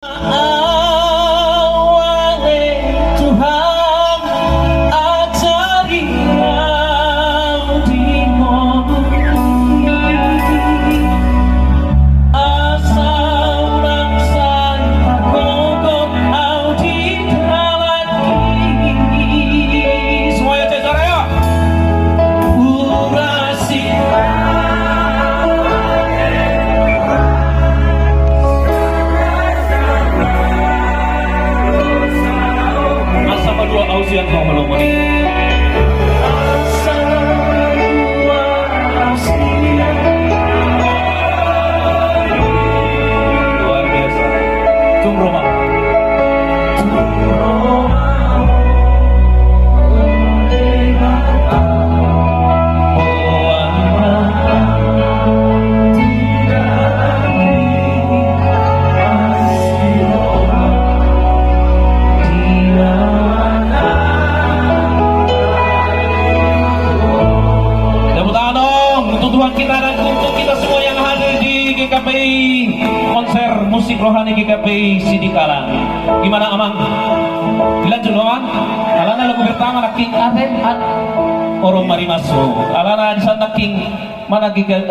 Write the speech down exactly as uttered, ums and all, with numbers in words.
Au ale Tuhan, ajari au di ngolu, asa unang sai targogo au di dalan i. Semuanya cek suara, yuk. Asa malua au sian hamu manomu i. Luar biasa. Tung Roma. Tepuk tangan dong untuk Tuhan kita dan untuk kita semua yang hadir di G K P I, konser musik rohani G K P I Sidikalang. Gimana, Amang? Dilanjut, Amang? Alana lagu pertama nangkin ate, at, oro marimasu. Alana di sana nangkin mana G K P I